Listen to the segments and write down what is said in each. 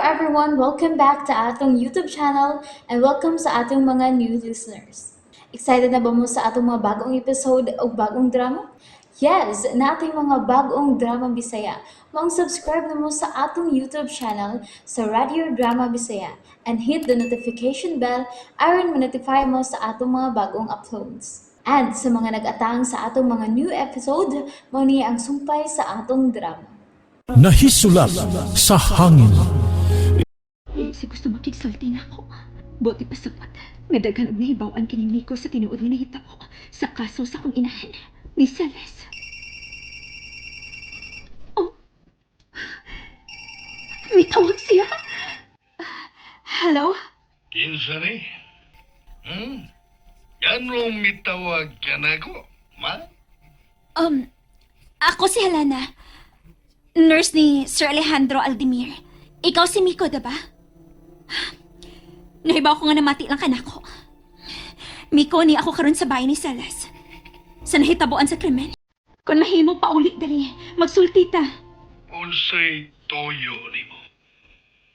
everyone! Welcome back to atong YouTube channel and welcome sa atong mga new listeners. Excited na ba mo sa atong mga bagong episode o bagong drama? Yes, nating mga bagong drama Bisaya. Maong subscribe na mo sa atong YouTube channel sa Radio Drama Bisaya and hit the notification bell aron ma-notify mo sa atong mga bagong uploads. And sa mga nag-atang sa atong mga new episode, mao ni ang sumpay sa atong drama. Nahisulat sa hangin. Si gusto makigsulti na ako. Buti pa sapat. Nga daghan og nahibaw-an kining Nico sa tinuod nga nahitabo sa kaso sa akong inahan ni Celeste. Oh. Mitawag siya. Hello? Kinsa ni? Hmm? Ganong mitawag ka na ko, ma? Ako si Helena. Nurse ni Sir Alejandro Aldemir. Ikaw si Miko, diba? Nahibaw ko nga namati lang kanako. Miko, ni ako karon sa bahay ni Celes. Sa nahitabuan sa krimen. Kung mahimo pa ulit dali, magsulti ta. Unsay toyo nimo?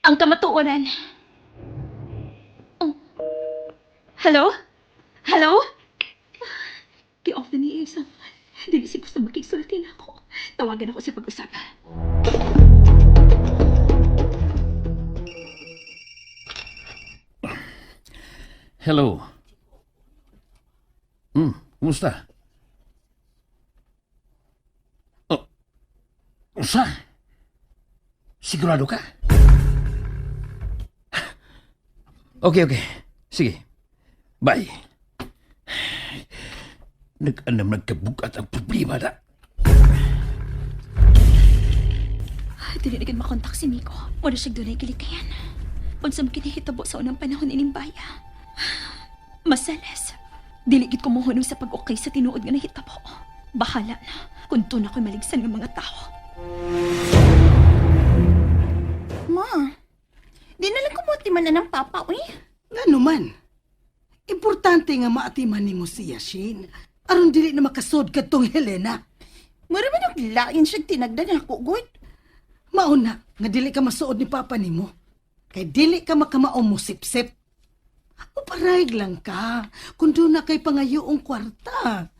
Ang kamatuoran. Oh. Hello? Hello? Gi-off na ni Isa. Dili si gusto makigsulti na ako. Tawagan ako sa pag-usap. Hello. Kumusta? Oh, usa? Sigurado ka? Okay, okay. Sige. Bye. Nag-anam nagkabugat ang problema na. Dili na gid makontak si Miko. Wala siya dunay gilikayan. Unsa man kinahitabo sa unang panahon ining baya. Maseles. Dili gid ko mohunong sa pag-okay sa tinuod nga nahitabo. Bahala na kung doon ako'y maligsan ng mga tao. Ma, di na lang kumuti man na ng papa, uy. Ngano man? Importante nga maatiman nimo siya, Shane. Aron dili na makasod kadtong Helena. Mura man og lain siya tinagdan ako, good. Mauna nga dili ka masuod ni papa nimo. Kay dili ka makamao mo sipsip. Uparayg lang ka kung doon na kay pangayoong kwarta.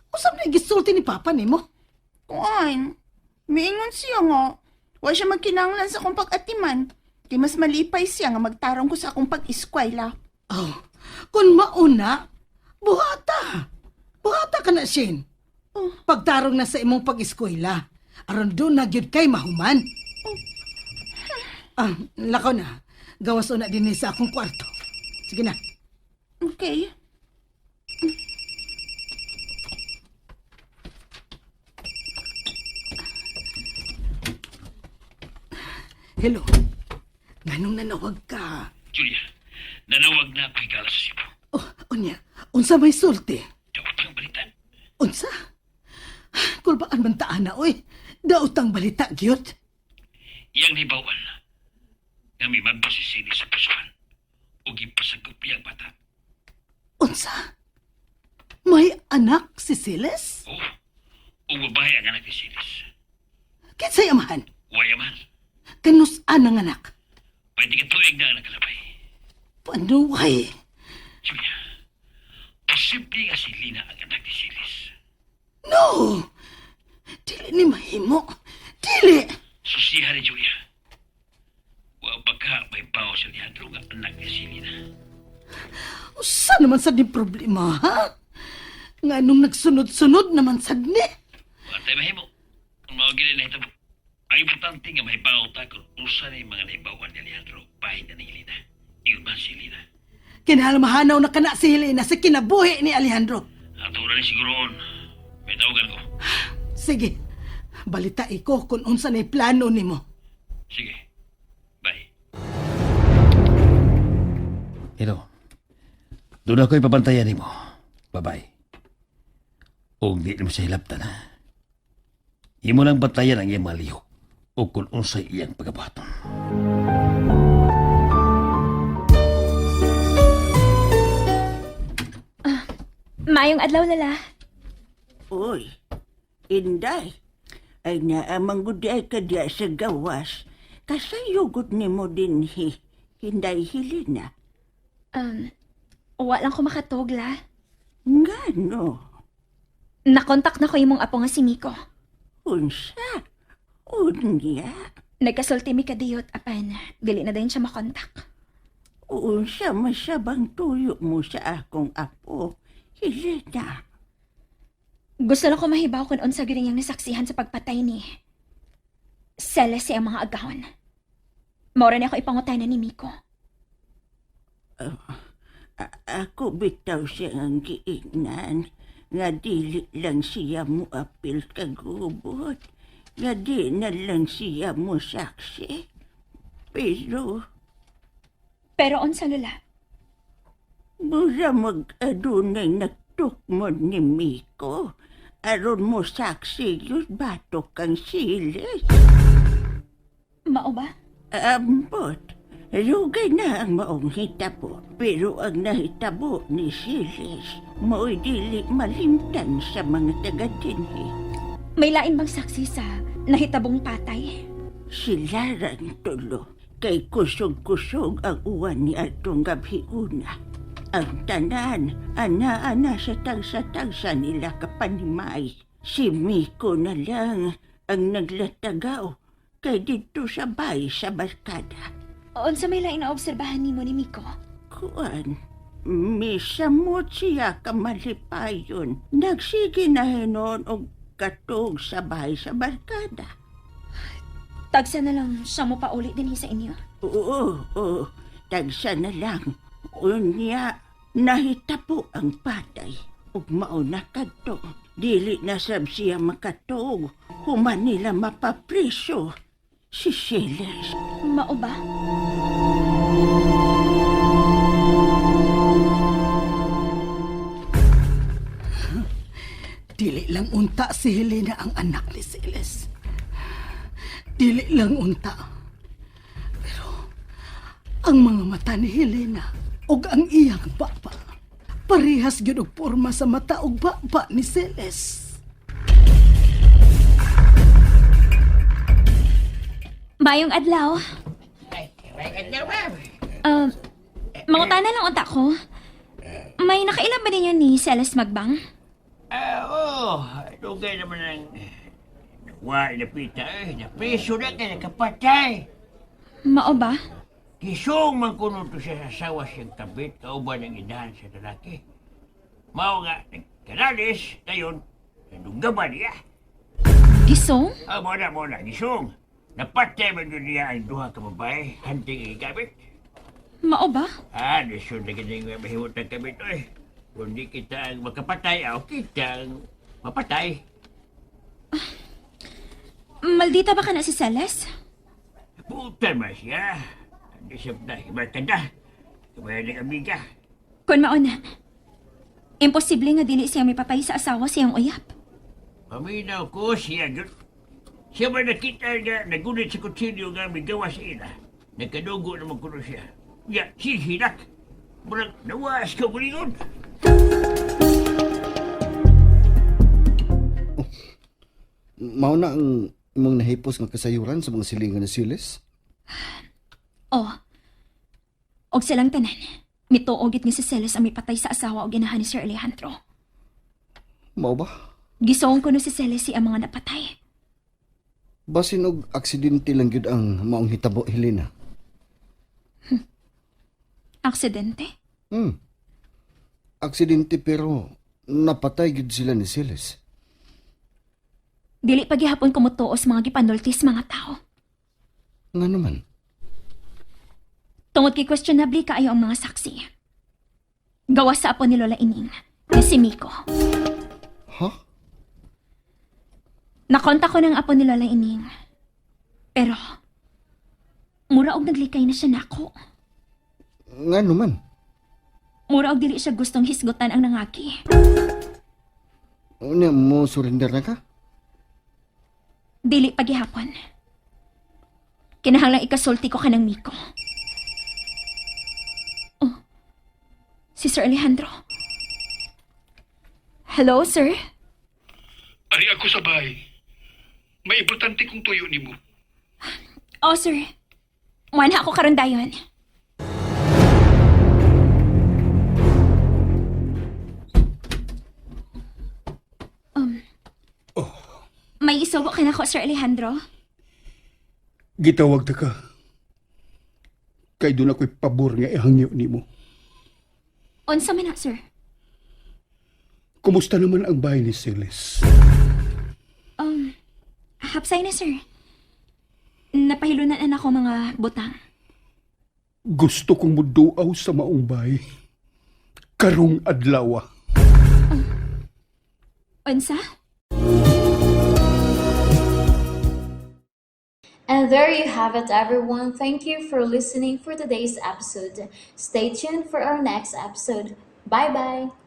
Usab na gisulti ni papa nimo. Kuan, miingon siya nga. Wa siya magkinanglan sa akong pag-atiman. Kay mas malipay siya nga magtarong ko sa akong pag-eskwela. Oh, kung mauna, buhata. Buhata ka na, Shane. Oh. Pagtarong na sa imong pag-eskwela, aron doon na gyud kay mahuman. Ah, lakaw na. Gawas una din sa akong kwarto. Sige na. Okay. Hello. Nganong nanawag ka? Julia, nanawag na ako'y gala sa Cebu. Oh, unya, unsa may sulti? Dapat ang balita. Unsa? Kulbaan man taan na, oy. Daotang balita, gyud. Iyang nibawan nga may magbasisili sa pasuhan o gipasagop iyang bata. Unsa? May anak si Siles? Oh, o babae ang anak ni Silis. Kinsay amahan? Wayaman, Kanus-an ang anak? pwede ka tuig na ang nakalabay. Panuway. Julia, posible nga si Lina ang anak ni Silis. No! Dili ni mahimo. Dili! Susiha ni Julia. Wa baka may bawo si Alejandro nga anak ni si Lina. Usa naman sad ni problema, ha? Nga nung nagsunod-sunod naman sad ni. Wa tayo mahimo. Ang mga gilid na hitabo. Ang importante nga may bawo ta kung usa ni mga naibawan ni Alejandro bahin na ni Lina. Iyon man si Lina. Kinahalmahanaw na kana si Helena sa kinabuhi ni Alejandro. Ato na ni siguroon. May tawagan ko. Sige, balita iko kung unsa na plano nimo. Sige. Bye. Hello. Doon ako ipabantayan nimo. Bye-bye. O di mo sa hilabtan, ha? Imo lang bantayan ang iyang mga lihok o kung unsay iyang pagabuhaton. Maayong adlaw, Lala. Uy, Inday, ay naamang gud ay ka diya sa gawas. Kasayugod nimo dinhi. Hinday Helena. Wa lang ko makatog, la. Ngano? Nakontak na ko imong apo nga si Miko. Unsa? Unya? Nagkasulti mi kadiyot apan dili na dayon siya makontak. Unsa masabang tuyo mo sa akong apo, Helena? Gusto lang ko mahibaw kung unsa gyud niyang nasaksihan sa pagpatay ni Celeste ang mga agahon. Maura niya ako ipangutana ni Miko. Ako bitaw siya ang giingnan nga dili lang siya mo apil kagubot, nga di na lang siya mo saksi. Pero Pero unsa, Lola? mura mag-adunay nagtukmod ni Miko. Aron mo saksi yun batok kang silis. Mao ba? Ambot, rugay na ang maong hitabo. Pero ang nahitabo ni Silis, mao'y dili malimtan sa mga taga-dinhi. May lain bang saksi sa nahitabong patay? Sila rang tulo, kay kusog-kusog ang uwan ni atong gabhiuna. Ang tanan, ana-ana sa tagsa-tagsa nila kapanimay. Si Miko na lang ang naglatagaw kay dito sa bay sa barkada. Unsa may lain na obserbahan nimo ni Miko? Kuan, misamot siya kamalipayon. Nagsige na hinon og katog sa bahay sa barkada. Tagsa na lang siya mo pauli dinhi sa inyo. Oo, oo, tagsa na lang. Unya, nahitapo ang patay. Ug mao na kadto. Dili na sab siya makatuog. Human nila mapapriso. Si Siles. Mao ba? Dili lang unta si Helena ang anak ni Siles. Dili lang unta. Pero ang mga mata ni Helena ug ang iyang baba parehas gyud og porma sa mata ug baba ni Siles. Mayong adlaw. Mangutana lang unta ko. May nakailan ba ninyo ni Celeste Magbang? Ah, oo. Dugay naman ang... Wa, napita eh. Napriso na kay nakapatay. Mao ba? Kisong man kuno to siya sa sawas siyang kabit kauban ng inahan sa lalaki. Mao nga, nagkanalis, dayon, nadunggaman niya. Gisong? Ah, mo na, mo na, gisong. Napatay man yun niya ang duha ka babae, hanting ang kabit. Mao ba? Ah, lisod na kining mahimot ng kabit, oy. Kung di kita ang makapatay, aw kita ang mapatay. Maldita ba ka na si Celeste? Puta ba siya? Hindi siya na, hibarkada. Kamaya ng amiga. Kun mao na. Imposible nga dili siya may patay sa asawa siyang uyap. Paminaw ko siya yun. Siya ba nakita nga nagunit sa kutsilyo nga may gawa sa ila? Nagkadugo naman kuno siya. Ya, sihinak. Murag nawas ka gulingon. Mao na ang imong nahipos nga kasayuran sa mga silingan ni Siles? Oh. Og silang tanan. Mituo gid nga si Celeste ang may patay sa asawa og inahan ni Sir Alejandro. Mao ba? Gisoong kuno si Celeste ang mga napatay. Basin og aksidente lang gyud ang maong hitabo, Helena. Aksidente? Aksidente pero napatay gyud sila ni Siles. Dili paghihapon kumutuo sa mga gipanultis mga tao. Nga naman. Tungod kay questionable kaayo ang mga saksi. Gawa sa apo ni Lola Ining, na si Miko. Ha? Nakontak ko ng apo ni Lola Ining. Pero, mura og naglikay na siya nako. Nga naman. Mura og dili siya gustong hisgutan ang nangaki. Unya mo surrender na ka? Dili paghihapon. Kinahanglang ikasulti ko kanang Miko. Oh, si Sir Alejandro. Hello, sir? Ari ako sa bahay. May importante kong tuyo nimo. Oh, sir. Muana ako karon dayon. May isugo ka na ko, Sir Alejandro? Gitawag ta ka. Kay doon ako'y pabor nga ihangyo nimo. Unsa man na, sir? Kumusta naman ang bahay ni Celes? Hapsay na, sir. Napahilunan na ako mga butang. Gusto kong muduaw sa maong bahay. Karong adlaw. Unsa? And there you have it, everyone. Thank you for listening for today's episode. Stay tuned for our next episode. Bye bye.